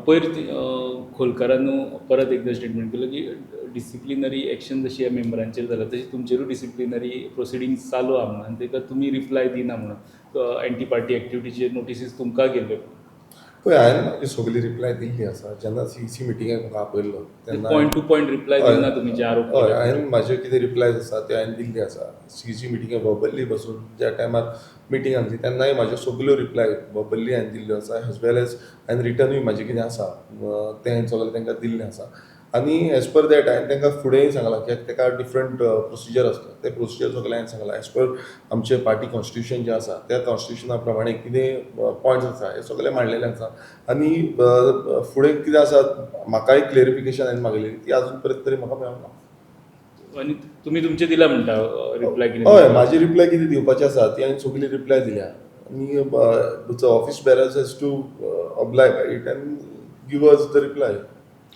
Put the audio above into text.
पयर खोलकारान परत एकदां स्टेटमेंट केलो की डिसिप्लिनरी एक्शन जशी ह्या मेंबरांचेर जाला तशी तुमचेरूय डिसिप्लिनरी प्रोसिडींग चालू आहा म्हणून आनी ताका तुमी रिप्लाय दिना म्हणून, एंटी पार्टी एक्टिविटीचे नोटिसीस तुमकां गेल्ल्यो. पळय, हांवें म्हाजी सगली रिप्लाय दिल्ली आसा. जेन्ना सीईसी मिटिंगेक म्हाका आपयल्लो तेन्ना पॉयंट टू पॉयंट रिप्लाय दिना तुमी जे आरोप हय. केले. हांवें म्हाजे कितें रिप्लायज आसा ते हांवें दिल्ली आसा. सीईसी मिटिंगेक वर्बली बसून ज्या टायमार मिटींग आसली तेन्नाय म्हाज्यो सगल्यो रिप्लाय वर्बली हांवें दिल्ल्यो आसा, एज वेल एज हांवें रिटनूय म्हाजें कितें आसा तें हांवें सगळें तांकां दिल्लें आसा. आनी एज पर that हांवें तांकां फुडेंय सांगलां की ताका डिफरंट प्रोसिजर आसता, ते प्रोसिजर सगळें हांवें सांगलां. एज पर आमचें पार्टी कॉन्स्टिट्यूशन जें आसा, त्या कॉन्स्टिट्युशना प्रमाणे कितें पॉयंट्स आसा हे सगळे मांडलेले आसा. आनी फुडें कितें आसा, म्हाकाय क्लेरिफिकेशन हांवें मागलेली, ती आजून पर्यंत तरी म्हाका मेळना. आनी तुमी तुमचे दिला म्हणटा रिप्लाय कितें? हय, म्हाजी रिप्लाय कितें दिवपाची आसा ती हांवें सगली रिप्लाय दिल्या आनी office bearers has to oblige by it and give us the reply.